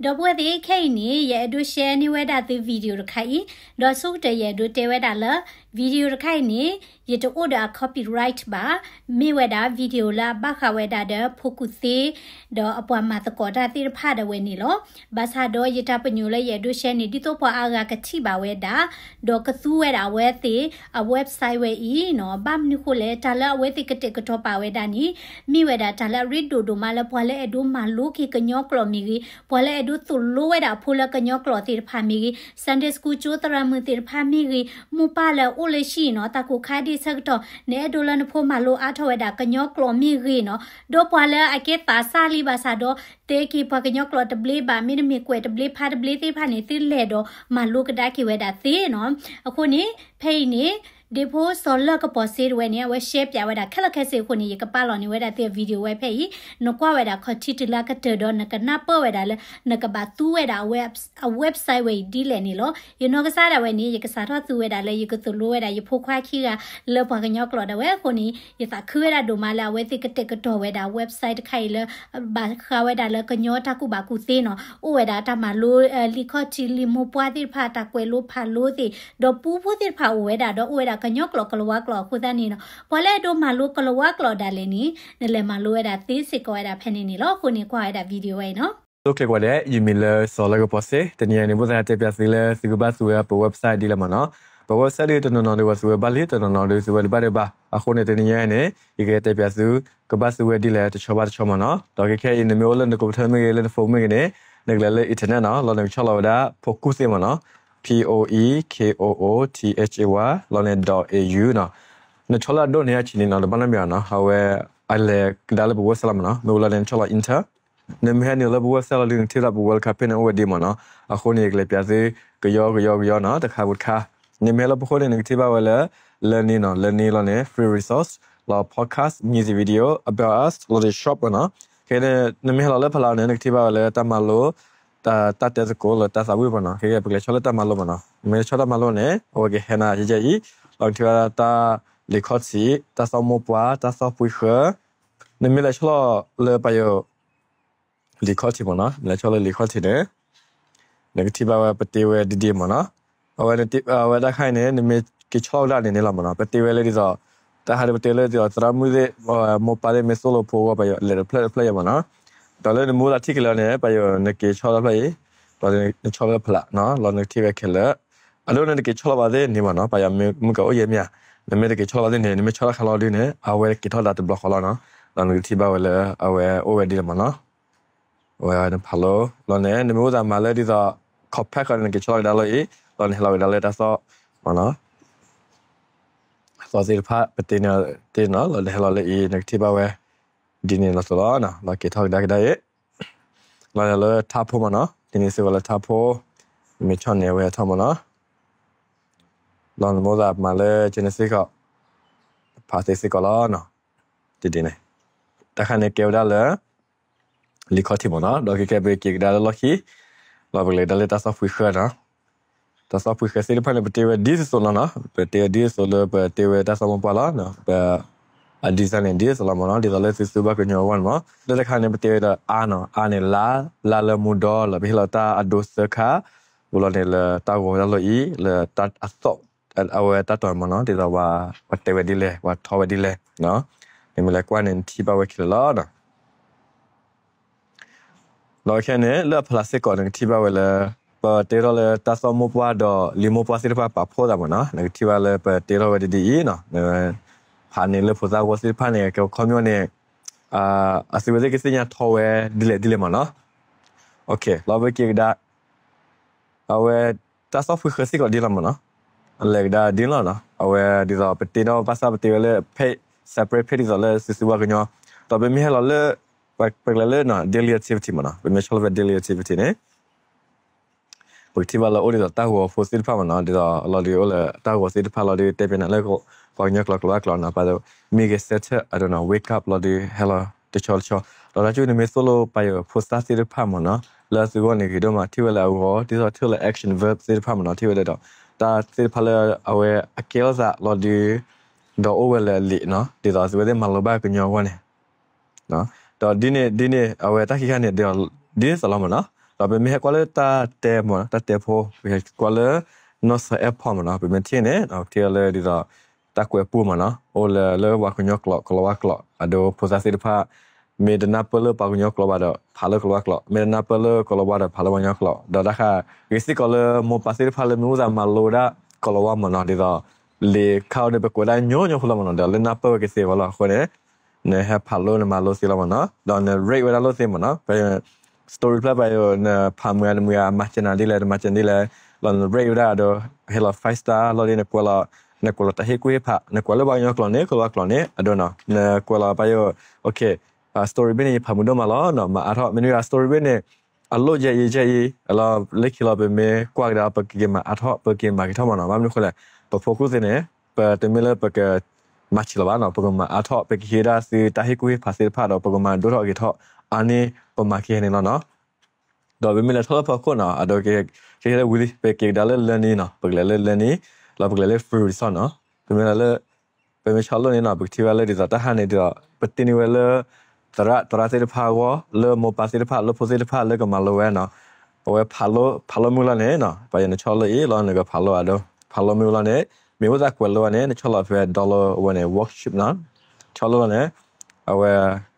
ဒီပုၢ်ဝဲၢ်သ့ၣ် ခဲအံၤန့ၣ် ယအဲၣ်ဒိး share န့ၢ်ဝဲဒၣ်သု video တခါအံၤ, ဒီးဆိကတၢၢ်ယအဲၣ်ဒိးတဲဝဲဒၣ်လၢ video တခါအံၤန့ၣ် ယတအိၣ်ဒီးအ copyright ဘၣ်, မ့ၢ်ဝဲဒၣ် video လၢအဘၣ်ဃးဝဲဒၣ်ဒီး ဖိကူၣ်သ့ ဒီးအပှၤမၤသကိးတၢ်သ့ၣ်တဖၣ်ဒၣ်ဝဲန့ၣ်လီၤ. ဘၣ်ဆၣ်ဒီးယတၢ်ပညိၣ်လၢယအဲၣ်ဒိး share န့ၣ် ဒ်သိးပှၤအါဂၤကထံၣ်ဘၣ်ဝဲဒၣ် ဒီးကသူဝဲဒၣ်အဝဲသ့ၣ်အ website ဝဲအံၤနီၤ. ဘၣ်မနုၤဃိလဲၣ်, တၢ်လၢအဝဲသ့ၣ်ကတဲာ်ကတီၤပာ်ဝဲဒၣ်န့ၣ် မ့ၢ်ဝဲဒၣ်တၢ်လၢအရ့ဒိၣ်ဒိၣ်မးလၢပှၤလၢအဲၣ်ဒိးမၤလိက့ၤကညီကျိာ်မ့ၢ်ဂ့ၤ, ပှၤလၢအဲၣ်ဒိးသိၣ်လိဝဲဒၣ်အဖိလၢကညီကျိာ်သ့ၣ်တဖၣ်မ့ၢ်ဂ့ၤ, Sunday school ကၠိသရၣ်မုၣ်သ့ၣ်တဖၣ်မ့ၢ်ဂ့ၤ, မိၢ်ပၢ်လၢအအိၣ်လၢဟံၣ်နီၤ, တၢ်ကိၢ်ခါဒ့ၣ်ဆၢကတီၢ် နအဲၣ်ဒိးလၢနဖိမၤလိအါထီၣ်ဝဲဒၣ်ကညီကျိာ်မ့ၢ်ဂ့ၤနီၤ, ဒီးပှၤလၢအကဲသးစၢ်လံဘၣ်ဆၣ်ဒီး တဲက့ၤပှၤကညီကျိာ်တဘျ့ဘၣ်, မ့တမ့ၢ်ကွဲးတဘျ့ဖးတဘျ့သ့ၣ်တဖၣ်န့ၣ် သုလဲၤဒီးမၤလိကဒါက့ၤဝဲဒၣ်သ့နီၤ. အဃိန့ၣ် ဖဲအံၤန့ၣ် ဒ့ဖိစီၤလၢၢ်ကပီၤစ့တဝဲန့ၣ် အဝဲ share ပၠးဝဲဒၣ်ခဲလၢာ်ခဲဆ့အဃိန့ၣ် ယကပာ်လီၤန့ၢ်ဝဲဒၣ်သု video ဝဲဖဲအံၤ, နကွၢ်ဝဲဒၣ်ခီၣ်ထံးတုၤလၢကတၢၢ်ဒီး နကနၢ်ပၢၢ်ဝဲဒၣ်လၢ နကဘၣ်သူဝဲဒၣ်အ web အ website ဝဲအံၤဒ်လဲၣ်န့ၣ်လီၤ. ယနီၢ်ကစၢ်ဒၣ်ဝဲန့ၣ် ယကစးထီၣ်သူဝဲဒၣ်လၢယကသိၣ်လိဝဲဒၣ်ယဖိခွါခံဂၤလၢပှၤကညီကျိာ်ဒၣ်ဝဲအဃိန့ၣ် ယသးခုဝဲဒၣ်ဒိၣ်မးလၢအဝဲသ့ၣ်ကတဲာ်ကတီၤဝဲဒၣ် website တခါအံၤလၢ ဘၣ်ဃးဝဲဒၣ်လၢကညီတၢ်ကူၣ်ဘၣ်ကူၣ်သ့နီၤ, အိၣ်ဝဲဒၣ်တၢ်မၤလိ လံာ်ခီၣ်ထံး လံာ်မိၢ်ပှၢ်သ့ၣ်တဖၣ် တၢ်ကွဲးလိဖးလိသ့ၣ်, ဒီးပူဖိသ့ၣ်တဖၣ်အိၣ်ဝဲဒၣ် ဒီးအိၣ်ဝဲဒၣ်ကညီကျိာ်ကလၤဝါကျိာ်အဃိသတးန့ၣ်နီၤ, ပှၤလၢအဲၣ်ဒိးမၤလိကလၤဝါကျိာ်ဒၣ်လဲာ်န့ၣ် နလဲၤမၤလိဝဲဒၣ်သ့စ့ၢ်ကီးဝဲဒၣ်ဖဲန့ၣ်န့ၣ်လီၤ. အဃိန့ၣ်ကွၢ်ဝဲဒၣ် video ဝဲအံၤနီၤ. ကျိချံကွၢ်ဒဲး, ယမံၤလၢစီၤလၢၢ်ကပီၤစ့, တနံၤအံၤန့ၣ် ဘၣ်သးတဲပၠးသုလၢသုကဘၣ်သူဝဲပ website ဒ်လဲၣ်မ့ၢ်နီၤ. ပ website ဒ်တနီၤနီၤဒီးပှၤသူဝဲဘၣ်လံ, တနီၤနီၤဒီးသူဝဲတဘၣ်ဒံးဘၣ်. အဃိန့ၣ် တနံၤအံၤန့ၣ် ယကတဲပၠးသု ကဘၣ်သူဝဲဒ်လဲၣ်တဆီဘၣ်တဆီမ့ၢ်နီၤ. ဒီးခဲခဲအံၤ နမ့ၢ်အိၣ်လၢန computer မ့ၢ်ဂ့ၤ လၢန phone မ့ၢ်ဂ့ၤန့ၣ် နကလဲၤလၢ internet နီၤ, လီၤနကဆီၣ်လီၤဝဲဒၣ် ဖိကူၣ်သ့မ့ၢ်နီၤ, P O E K O O T H A Y လီၤန့ၣ် dot A U နီၤ. နဆီၣ်လၢအဒိၣ်န့ၣ်အဆံးန့ၣ်နီၤ တဘၣ်နီတမံၤဘၣ်နီၤ, အဝဲ အလဲၤကဒါလၢပ website လီၤမ့ၢ်နီၤ. မ့ၢ်အိၣ်လီၤန့ၣ် နဆီၣ်လီၤ enter, နမ့ၢ်ဟဲနုာ်လၢပ website လီၤဒုး နကထံၣ်ဘၣ်ပ welcome page န့ၣ်အိၣ်ဝဲဒ်မ့ၢ်နီၤ. အဃိန့ၣ် ယကလဲၤပၠးသု ကယီကယီကယီနီၤ တခါပူၤတခါ. နမ့ၢ်ဟဲလၢပဃိန့ၣ် နကထံၣ်ဘၣ်ဝဲလၢ learning နီၤ, learning လီၤန့ၣ် free resource လီၤ podcast, music video, about us လီၤဒီး shop နီၤ. ခဲန့ၣ် နမ့ၢ်ဟဲလီၤလၢဖီလာ်န့ၣ် နကထံၣ်ဘၣ်ဝဲလၢတၢ်မၤလိ တၢ် တၢ်တဲသကိးလၢတၢ်သးဝံၣ်မ့ၢ်နီၤ. ခဲကဲ ပကလဲၤဆီၣ်လၢတၢ်မၤလိမ့ၢ်နီၤ. မ့ၢ်ဆီၣ်တၢ်မၤလိန့ၣ် အဝဲကဟဲနၤယဲယဲအံၤ, လီၤနကထံၣ်ဘၣ်တၢ်လံာ်ခီၣ်ထံး, တၢ်သီၣ်မိၢ်ပှၢ်, တၢ်သီၣ်ဖှံဃၢၤ. နမ့ၢ်လဲၤဆီၣ်လီၤလၢပယီၤ လံာ်ခီၣ်ထံးမ့ၢ်နီၤ, လဲၤဆီၣ်လၢလံာ်ခီၣ်ထံးန့ၣ် နကထံၣ်ဘၣ်ဝဲပတ့ဝဲဒ်ဒ်မ့ၢ်နီၤ. အဝဲ အဝဲတၢ်ခါအံၤန့ၣ် နမ့ၢ်က့ၤဆီၣ်လီၤကဒါန့ၣ်န့ၣ်လီၤမ့ၢ်နီၤ, ပတ့ဝဲလၢဒ်သိး တၢ်ဟးဒီးပတ့လၢဒ်သိး သရၣ်မုၣ်သ့ၣ် မိၢ်ပၢ်သ့ၣ်မ့ၢ်သိၣ်လိဖိအဂီၢ် ပယီၤလဲၤတဖျၢၣ်တဖျၢၣ်ယဲမ့ၢ်နီၤ. ဒီးလၢနမူသးထံၣ်ကလၢာ်န့ၣ် ပယီၤနက့ၤဆီၣ်တဖျၢၣ်အံၤ ဒီးနဆီၣ်လၢဖီလာ်နီၤ, လီၤနကထံၣ်ဝဲခဲလၢာ်. အဒိနတက့ၤဆီၣ်လီၤဘၣ်သ့ၣ်န့ၣ်မ့ၢ်နီၤ, ပယီၤမုၢ်ကအိၣ်ယဲမ့ၢ်ဧါ, နမ့ၢ်တက့ၤဆီၣ်လီၤဘၣ်သ့ၣ်န့ၣ် နမ့ၢ်ဆီၣ်တၢ်ခါလီၤဒုန့ၣ် အဝဲက့ၤထီၣ်ဒၣ်တဘျီဃီလီၤနီၤ. လီၤနကထံၣ်ဘၣ်ဝဲလၢအဝဲအိၣ်ဝဲဒ်လဲၣ်မ့ၢ်နီၤ. ဝဲနဖးလိ လီၤန့ၣ် နမ့ၢ်အိၣ်သးမၤလၢဒ်သိး compact ဃီန့ၣ် နက့ၤဆီၣ်လီၤကဒါလၢအံၤ, လီၤနဟဲလီၤကဒါလၢတၢ်သီၣ်မ့ၢ်နီၤ, သီၣ်သ့ၣ်တဖၣ် ပတ့န့ၣ်သ့ၣ်နီၤ, လီၤနဟဲလီၤလၢအံၤ နကထံၣ်ဘၣ်ဝဲ ဒ်န့ၣ်လီၤသိးလီၤ, လီၤက့ၤထီၣ်ကဒါကဒါအံၤ, လီၤနဟဲလီၤလၢထါဖိမ့ၢ်နီၤ, ဒ်န့ၣ်စ့ၢ်ကီးလၢထါဖိ, မ့ၢ်ဆီၣ်န့ၢ်ဝဲထီၣ်မ့ၢ်နီၤ, လီၤနမ့ၢ်အိၣ်သးမၤလၢကန့ၣ်စ့ၢ်ကီး, ဖးသ့စ့ၢ်ကီးလီၤ, ဒ်န့ၣ်, တၢ်ခါန့ၣ်ကဲဝဲဒၣ်လၢ လံာ်ခီၣ်ထံးမ့ၢ်နီၤ, ဒီးခဲကဲပက့ၤကဒါလၢလီၢ်ခံ, လီၤပကလဲၤကဒါလၢတၢ်သီၣ်ဖှံဃၢၤနီၤ, တၢ်သီၣ်ဖှံဃၢၤသ့ၣ်တဖၣ်န့ၣ် ပတ့ဝဲဒ်သိးသိးလီၤနီၤ, ပတ့ဝဲဒ်သိးသိးလၢပတ့ဝဲတၢ်သီၣ်မိၢ်ပှၢ်လီၤ, ပ အ design န့ၣ်ဒ်သိးလီၤမ့ၢ်နီၤ, ဒ်သိးလၢသုသူဘၣ်ကညီအဂီၢ်န့ၣ်မ့ၢ်, လၢတခါန့ၣ် ပတ့ဝဲဒီး အါနီၤ, အါန့ၣ် လါ, လါလၢမူဒီလီၤ, ပဟ့ၣ်လီၤတၢ်အဒိသၢခါ, ပူၤလီၤန့ၣ်လၢတၢ်ဂီၤတၢ်လီၢ်အံၤ, လၢတၢ်အသီၣ်, အဝဲတၢ်တီၤမ့ၢ်နီၤ, ဒ်သိးပှၤတဲဝဲဒ်လဲၣ်, ပှၤထီဝဲဒ်လဲၣ်, နမ့ၢ်လဲၤကွၢ်န့ၣ် နထံၣ်ဘၣ်ဝဲခဲလၢာ်လီၤ. ဒီးခဲန့ၣ် လၢအဖီလာ်စ့ၢ်ကီး နကထံၣ်ဘၣ်ဝဲလၢ ပတ့ထီၣ်လၢတၢ်သီၣ်မိၢ်ပှၢ်ဒီးလံာ်မိၢ်ပှၢ်သ့ၣ်တဖၣ်ပာ်ဖှိၣ်သးမ့ၢ်နီၤ, နကထံၣ်ဘၣ်လၢပတ့ထီၣ်ဝဲဒ်ဒ်အံၤနီၤ, ဖးန့ၢ်လၢဖိသၣ်ဂီၢ်သ့ၣ်တဖၣ်န့ၣ် ကဲခီပညီန့ၣ် အသုဝဲသ့ၣ်ကသ့ၣ်ညါထီဝဲဒ်လဲၣ်ဒ်လဲၣ်မ့ၢ်နီၤ. လီၤဘၣ်က့ၤကဒါ အဝဲ တၢ်သီၣ်ဖှံဃၢၤစ့ၢ်ကီးဒ်လီၤမ့ၢ်နီၤ, အလဲၤကဒါဒ်လီၤနီၤ, အဝဲဒ်သိးပတ့ထီၣ်ဘၣ်ဆၣ်ပတ့ဝဲလၢ page, separate page ဒ်သိးလၢသုစုဘၣ်ကညီ, ဒီးပမ့ၢ်ဟဲလီၤလၢ ပကလဲၤလၢ daily activity မ့ၢ်နီၤ, ပမ့ၢ်ဆီၣ်လီၤဖဲ daily activity န့ၣ် ပကထံၣ်ဘၣ်လၢအိၣ်ဒ်သိးတၢ်ဂီၤဖိသ့ၣ်တဖၣ်မ့ၢ်နီၤ, ဒ်သိးလီၤဒုးအိၣ်လၢတၢ်ဂီၤသ့ၣ်တဖၣ်လီၤဒုး တဲပၠးနၤလၢ ပှၤကညီကျိာ်ကျိာ်ဘၣ်ကျိာ်နီၤ, ပမ့ၢ်ဂဲၤ set up အဒိနီၤ wake up လီၤဒုးဟဲလီၤတဆီတဆီ, ဒီးတၢ်ကၠူၣ်နမ့ၢ်သိၣ်လိပာ်ယိာ်ဖိသၣ်သ့ၣ်တဖၣ်မ့ၢ်နီၤ, လၢအသုဂီၢ်န့ၣ်ဂ့ၤဒိၣ်မး ထံၣ်ဝဲလၢအဂီၤ ဒ်သိးထံၣ်ဝဲလၢ action verb သ့ၣ်တဖၣ်မ့ၢ်နီၤ, ထံၣ်ဝဲဒၣ်ဒီး တၢ်သ့ၣ်တဖၣ်လၢအဝဲအကဲထီၣ်သးလီၤဒုး ဒီးအိၣ်ဝဲလၢအလံာ်နီၤ, ဒ်သိးသုဝဲသ့ၣ်မၤလိဘၣ်ကညီအဂီၢ်န့ၣ် ဒီးဒ်န့ၣ်ဒ်န့ၣ် အဝဲတၢ်ခံခါန့ၣ် ဒ်သိးလီၤမ့ၢ်နီၤ, ဒီးပမ့ၢ်ဟဲကွၢ်လၢတၢ်တဲမ့ၢ်နီၤ တၢ်တဲဖိ ပဟဲကွၢ်လၢ နီၢ်စၢၤအဲၣ်ဖီမ့ၢ်နီၤ ပမ့ၢ်ထံၣ်န့ၣ် ထံၣ်လၢဒ်သိး တၢ်ကွဲးပူမ့ၢ်နီၤ အိၣ်လၢ လၢပှၤကညီကျိာ် ကလီၤဝါကျိာ် အဒိဖိသၣ်သ့ၣ်တဖၣ် မ့ၢ်တနၢ်ပၢၢ်လၢပှၤကညီကျိာ်ဘၣ်ဒီး ဖးလၢကလီၤဝါကျိာ် မ့ၢ်တနၢ်ပၢၢ်လၢကလီၤဝါဒီး ဖးလၢပှၤကညီကျိာ် ဒီးတၢ်ဃး ဂ့ၤစ့ၢ်ကီးလၢမိၢ်ပၢ်သ့ၣ်တဖၣ်လၢမ့ၢ်အိၣ်သးမၤလိဝဲဒၣ် ကလီၤဝါမ့ၢ်နီၤ ဒ်သိး လံာ်ခါအံၤဒီး ပကွဲးဒၣ်ညီညီဖိလီၤမ့ၢ်နီၤ ဒီးလၢနၢ်ပၢၢ်ဝဲကသ့ဝဲလီၤ အဃိန့ၣ် နဟဲဖးလိနမၤလိသ့လီၤမ့ၢ်နီၤ ဒီးန rate ဝဲဒၣ်လိၣ်သ့မ့ၢ်နီၤ ပ story ဖျါပာ်ယိၤ နဖးမုာ်ဧါတမုာ်ဧါ မၤစၢၤနၤဒ်လဲၣ် တမၤစၢၤနၤဒ်လဲၣ် လီၤန rate ဝဲဒၣ်အဒိ ဟ့ၣ်လီၤ five star လီၤဒ်နကွဲးလီၤ နကွဲးလီၤတၢ်ဟ့ၣ်ကူၣ်ဟ့ၣ်ဖး နကွဲးလၢပှၤကညီကျိာ်န့ၣ် ကလီၤဝါကျိာ်န့ၣ် အဒိနီၤ နကွဲးလီၤပာ်ယိၤ okay story ဘ့ၣ်န့ၣ် ယဖးမုာ်ဒိၣ်မးလီၤနီၤ မၤအါထီၣ် မ့ၢ်နုၤ story ဘ့ၣ်န့ၣ် အလိၣ်ယဲၢ်အံၤယဲၢ်အံၤ လီၤလၢခံလီၤ ပမ့ၢ်ကွၢ်ကဒါ ပကက့ၤမၤအါထီၣ် ပက့ၤမၤက့ၤထီၣ်မ့ၢ်နီၤ ဘၣ်မနုၤအဃိလဲၣ် ပဖိကူၣ်သ့န့ၣ် ပတမ့ၢ်လၢပက မၤဆံးလီၤဘၣ်နီၤ ပကမၤအါထီၣ် ပကဟ့ၣ်ဒၣ်သုတၢ်ဟ့ၣ်ကူၣ်ဟ့ၣ်ဖးသ့ၣ်တဖၣ်ဒီး ပကမၤဒိၣ်ထီၣ်ဂ့ၤထီၣ် အါန့ၢ်ပမၤက့ၤဟဲန့ၣ်လီၤနီၤ ဒီးပမ့ၢ်လဲၤထီၣ်လၢဖီခိၣ်နီၤ အဒိကဟဲဝံၤလံ ပက့ၤကဒါလၢ learning နီၤ ပကလဲၤလၢ learning လီၤပကလဲၤလၢ free resource နီၤ ပမ့ၢ်လၢ ပမ့ၢ်ဆီၣ်လီၤန့ၣ်နီၤ ပကထံၣ်ဘၣ်လၢဒ်သိးတၢ်ဟးန့ၣ် ဒ်သိး ပတ့န့ၢ်ဝဲလၢ သရၣ်သရၣ်သ့ၣ်တဖၣ်အဂီၢ် လၢမိၢ်ပၢ်သ့ၣ်တဖၣ် လၢဖိသ့ၣ်တဖၣ်လၢကမၤလိဝဲနီၤ အဝဲဖးလိမုၢ်လီၤန့ၣ်နီၤ ပယနဆီၣ်လီၤအံၤ လီၤနကဖးလိအဒိ ဖးလိမုၢ်လီၤန့ၣ် မ့ၢ်အိၣ်သးကွဲးလိဝဲန့ၣ် နဆီၣ်လီၤဖဲ download အဝဲန့ၣ် workshop နီၤ ဆီၣ်လီၤလီၤန့ၣ် အဝဲ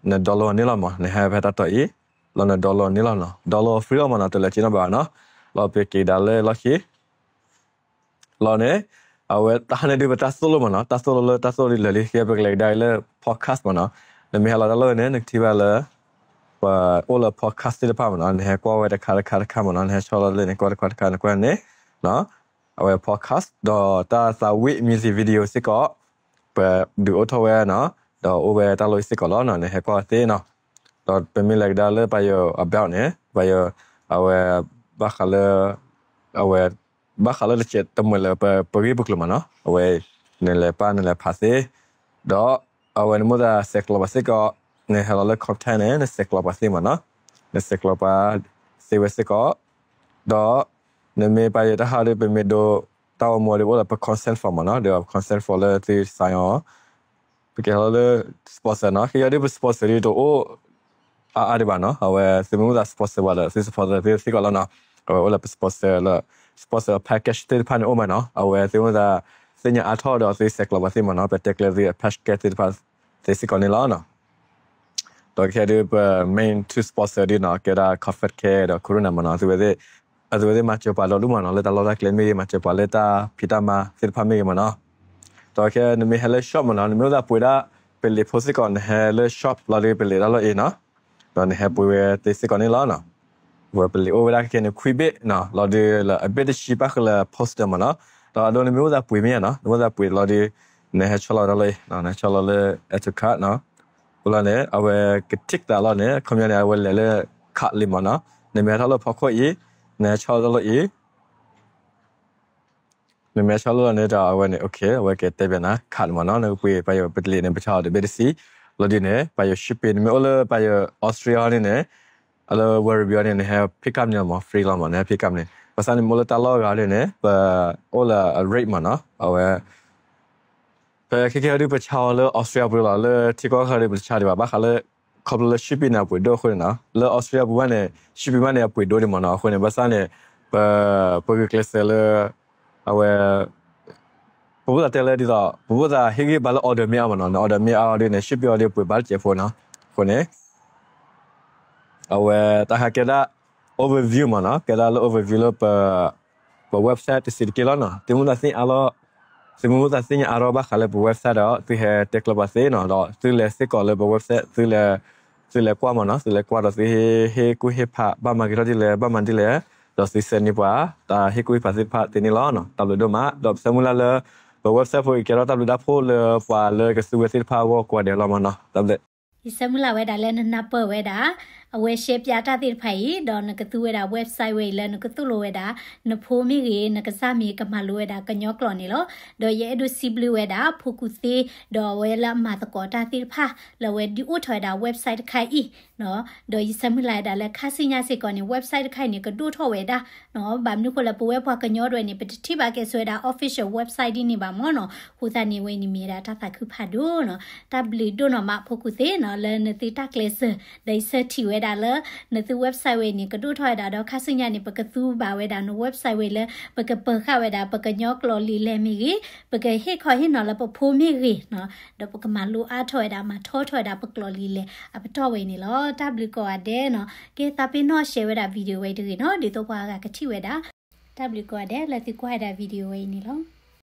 န download န့ၣ်လီၤမး နဟဲဖဲတၢ်တီၢ်အံၤ လီၤန download န့ၣ်လီၤနီၤ download free လီၤမးနီၤ တလဲၤက့ၤနီတဘျီဘၣ်နီၤ လီၤပက့ၤကဒါလၢလီၢ်ခံ လီၤန့ၣ် အဝဲတဟါန့ၣ်ဒုးပတၢ်သိၣ်လိမးနီၤ တၢ်သိၣ်လိလၢတၢ်သိၣ်ဒ်လဲၣ်လံ ကဲပကလဲၤကဒါလၢ podcast မးနီၤ နမ့ၢ်ဟဲလီၤတၢ်လီၢ်န့ၣ် နကထံၣ်ဘၣ်လၢ ပအိၣ်လၢ podcast သ့ၣ်တဖၣ်မးနီၤ နဟဲကွၢ်ဝဲတခါတခါတခါမးနီၤ နဟဲဆီၣ်လီၤလၢန့ၣ် ကွၢ်တခါတခါ နကွၢ်န့ၣ် အဝဲ podcast ဒီးတၢ်သးဝံၣ် music video စ့ၢ်ကီး ပဒုးအိၣ်ထီၣ်ဝဲနီၤ ဒီးအိၣ်ဝဲတၢ်လီၢ်စ့ၢ်ကီးလီၤ နဟဲကွၢ်သ့နီၤ ဒီးပမ့ၢ်လဲၤကဒါလၢပယီၤ about န့ၣ် ပယီၤ အဝဲ ဘၣ်ဃးလၢ အဝဲ ဘၣ်ဃးလၢတစဲးတမှဲးလၢပဂ့ၢ်ပကျိၤမးနီၤ အဝဲ နလဲၤပာ်နလဲၤဖးသ့ ဒီး အဝဲနမိၣ်သးဆဲးကျိးပှၤစ့ၢ်ကီး နဟဲလီၤလၢ content န့ၣ် နဆဲးကျိးပှၤသ့မးနီၤ နဆဲးကျိးပှၤသ့ဝဲစ့ၢ်ကီး ဒီး နမ့ၢ်ပာ်ယတၢ်ဟးဒီး ပမ့ၢ်ဒိ တၢ်အိၣ်မူဒ်အိၣ်လၢပ consent form မးနီၤ ဒီး consent form လၢသု sign အီၤ ပကဲထီၣ်လၢ sponsor နီၤ ကယီဒ်ပ sponsor ဒ်တအိၣ် အါအါဒံးဘၣ်နီၤ အဝဲသုမ့ၢ်အိၣ်သး sponsor ဘၣ်ဒီး သု sponsor သုစ့ၢ်ကီးလီၤနီၤ အဝဲအိၣ်လၢပ sponsor လၢ sponsor package သ့ၣ်တဖၣ်န့ၣ်အိၣ်မးနီၤ အဝဲသုမ့ၢ်အိၣ်သး သ့ၣ်ညါအါထီၣ်ဒီးသုဆဲးကျိးပှၤသ့မးနီၤ ပတဲကျဲသု package သ့ၣ်တဖၣ် သ့စ့ၢ်ကီးန့ၣ်လီၤနီၤ ဒီးခဲဒုးပ main two sponsor ဒ်နီၤ ကဲဒၣ် Comfort Care ဒီး Corona မးနီၤ အဝဲသ့ၣ် အဝဲသ့ၣ်မၤစၢၤပှၤဒီဒူၣ်မးနီၤ လၢတၢ်လီၢ်တၢ်ကျဲမ့ၢ်ဂ့ၤ မၤစၢၤပှၤလၢတၢ်ဖံးတၢ်မၤသ့ၣ်တဖၣ်မ့ၢ်ဂ့ၤမးနီၤ ဒီးခဲနမ့ၢ်ဟဲလၢ shop မးနီၤ နမ့ၢ်အိၣ်သးပှ့ၤဒၣ် ပလံာ်ဖိစ့ၢ်ကီး နဟဲလၢ shop လီၤဒီးပလံာ်တၢ်လီၢ်အံၤနီၤ ဒီးနဟဲပှ့ၤဝဲသ့စ့ၢ်ကီးန့ၣ်လီၤနီၤ ဝဲပလံာ်အိၣ်ဝဲဒၣ်ခဲခဲန့ၣ် ခွံဘ့ၣ်နီၤ လီၤဒီးလၢအဘ့ၣ်တဆံပၣ်ဃုာ်လၢ poster မးနီၤ ဒီးအဒိနမ့ၢ်အိၣ်သးပှ့ၤမ့ၢ်ဧါနီၤ နမ့ၢ်အိၣ်သးပှ့ၤလီၤဒီး နဟဲဆီၣ်လီၤတၢ်လီၢ်အံၤ နဟဲဆီၣ်လီၤလၢ add to cart နီၤ အလီၢ်န့ၣ် အဝဲက tick သးလီၢ်န့ၣ် ခီပညီန့ၣ် အဝဲလဲၤလၢ cart လံမးနီၤ နမ့ၢ်ဟဲထီၣ်လၢဖီခိၣ်အံၤ နဟဲဆီၣ်လီၤတၢ်လီၢ်အံၤ နမ့ၢ်ဆီၣ်လီၤလီၤန့ၣ်ဒီး အဝဲန့ၣ် okay အဝဲကတဲဘၣ်နၤ card မးနီၤ နကပှ့ၤပယီၤပတလံာ်န့ၣ် ပဆါအီၤတဘ့ၣ်တဆံ လီၤဒ်န့ၣ် ပယီၤ shipping နမ့ၢ်အိၣ်လၢပယီၤ Austria န့ၣ်န့ၣ် အလၢ Werribee န့ၣ် နဟဲ pick up န့ၣ်လီၤမး free လီၤမး နဟဲ pick up န့ၣ် ဘၣ်ဆၣ်န့ၣ် မ့ၢ်အိၣ်လၢတၢ်လီၢ်ဂၤဒ်န့ၣ် ပအိၣ်လၢ rate မးနီၤ အဝဲ ဖဲခဲခဲဒုးပဆါအီၤလၢ Austria ပူၤလီၤ လၢထံကီၢ်ခါဒုးပတဆါဒံးဘၣ် ဘၣ်ဃးလၢ ခီဖျိလၢ shipping န့ၣ် အပှ့ၤဒိၣ်အဃိန့ၣ်နီၤ လၢ Austria ပူၤဘၣ်န့ၣ် shipping ဘၣ်န့ၣ် အပှ့ၤဒိၣ်ဒံးမးနီၤ အဃိန့ၣ် ဘၣ်ဆၣ်န့ၣ် ပ ပဂုာ်ကျဲးစၢးလၢ အဝဲ ပဘၣ်သးတဲလၢဒ်သိး ပဘၣ်သးဟ့ၣ်ဂံၢ်ဘါလၢ order မ့ၢ်အါမးနီၤ န order မ့ၢ်အါအီၤဒ်န့ၣ် shipping အီၤဒ်ပှ့ၤဘၣ်တစဲးဖိနီၤ အဃိန့ၣ် အဝဲတၢ်ဟးကဲဒၣ် overview မးနီၤ ကဲဒၣ်လၢ overview လၢပ ပ website တဆံးတက့ၢ်လီၤနီၤ သုမ့ၢ်သးသ့ၣ်ညါအါလီၤ သုမ့ၢ်သးသ့ၣ်ညါအါထီၣ်ဘၣ်ဃးလၢပ website ဒီး သုဟဲတဲကျၢၤပှၤသ့နီၤ ဒီးသုလဲၤစ့ၢ်ကီးလၢပ website သုလဲၤ သုလဲၤကွၢ်မးနီၤ သုလဲၤကွၢ်ဒီးသုဟ့ၣ် ဟ့ၣ်ကူၣ်ဟ့ၣ်ဖး ဘၣ်မၤက့ၤထီၣ်ဒ်လဲၣ် ဘၣ်မၤဒ်လဲၣ် ဒီးသုဆဲးန့ၢ်ပှၤ တၢ်ဟ့ၣ်ကူၣ်ဟ့ၣ်ဖးသ့ၣ်တဖၣ်သ့န့ၣ်လီၤနီၤ တၢ်ဘျုးဒိၣ်မး ဒီးပဆၢမုၢ်လၢ်လၢ ပ website ဖိအံၤကဲထီၣ်တၢ်ဘျုးတၢ်ဖှိၣ်လၢပှၤလၢကသူဝဲသ့ၣ်တဖၣ်အဂီၢ်ကိးဂၤဒဲးလီၤမးနီၤ တၢ်ဘျုး ယဆၢမုၢ်လၢ်ဝဲဒၣ်လၢနနၢ်ပၢၢ်ဝဲဒၣ် အဝဲရှဲပၠးတၢ်သ့ၣ်တဖၣ်အံၤ ဒီးနကသူဝဲဒၣ် website ဝဲအံၤလၢနကသိၣ်လိဝဲဒၣ် နဖိမ့ၢ်ဂ့ၤ နကစၢ်မ့ၢ်ကမၤလိဝဲဒၣ်ကညီကျိာ်န့ၣ်လီၤ. ဒီးယအဲၣ်ဒိးစံးဘျုးဝဲဒၣ် ဖိကူၣ်သ့ ဒီးအဝဲလၢအမၤသကိးတၢ်သ့ၣ်တဖၣ် လၢအဝဲဒုးအိၣ်ထီၣ်ဝဲဒၣ် website တခါအံၤ ဒီးယဆၢမုၢ်လၢ်ဝဲဒၣ်လၢခါဆူညါစ့ၢ်ကီးန့ၣ် website တခါအံၤန့ၣ် ကဒိၣ်ထီၣ်ဝဲဒၣ် ဘၣ်မနုၤဃိလၢပဝဲပှၤကညီဒၣ်ဝဲန့ၣ် ပတထံၣ်ဘၣ်ကဲဆိဝဲဒၣ် official website ဒ်န့ၣ်ဘၣ်မးနီၤ. အဃိသတးန့ၣ် ဝဲန့ၣ်မ့ၢ်ဝဲဒၣ်တၢ်သးခုဖးဒိၣ်နီၤ. တၢ်ဘျုးဒိၣ်နီၢ်မး ဖိကူၣ်သ့နီၤ လၢနသုတၢ်ကျဲးစၢး ဒီးယဆၢထံၣ်ဝဲ ဒၣ်လၢ နသု website ဝဲအံၤန့ၣ် ကဒိၣ်ထီၣ်ဝဲဒၣ်ဒီး ခါဆူညါန့ၣ် ပကသူဘၣ်ဝဲဒၣ်န website ဝဲလၢ ပကပၢၤဃာ်ဝဲဒၣ် ပကညီကျိာ်လံာ်လဲၢ်မ့ၢ်ဂ့ၤ, ပကဟ့ၣ်ခီဟ့ၣ်နီၤလၢပဖိမ့ၢ်ဂ့ၤနီၤ, ဒီးပကမၤလိအါထီၣ်ဝဲဒၣ် မၤထီထီၣ်ဝဲဒၣ် ပကျိာ်လံာ်လဲၢ်အပတီၢ်ဝဲအံၤန့ၣ်လီၤ. တၢ်ဘျုးကိးဂၤဒဲးနီၤ, ကဲသးပ့ၤနီၣ် share ဝဲဒၣ် video ဝဲအံၤတဂ့ၤနီၤ, ဒ်သိးပှၤဂၤကထံၣ်ဝဲဒၣ်. တၢ်ဘျုးကိးဂၤဒဲးလၢသုကွၢ်ဝဲဒၣ် video ဝဲအံၤန့ၣ်လီၤ.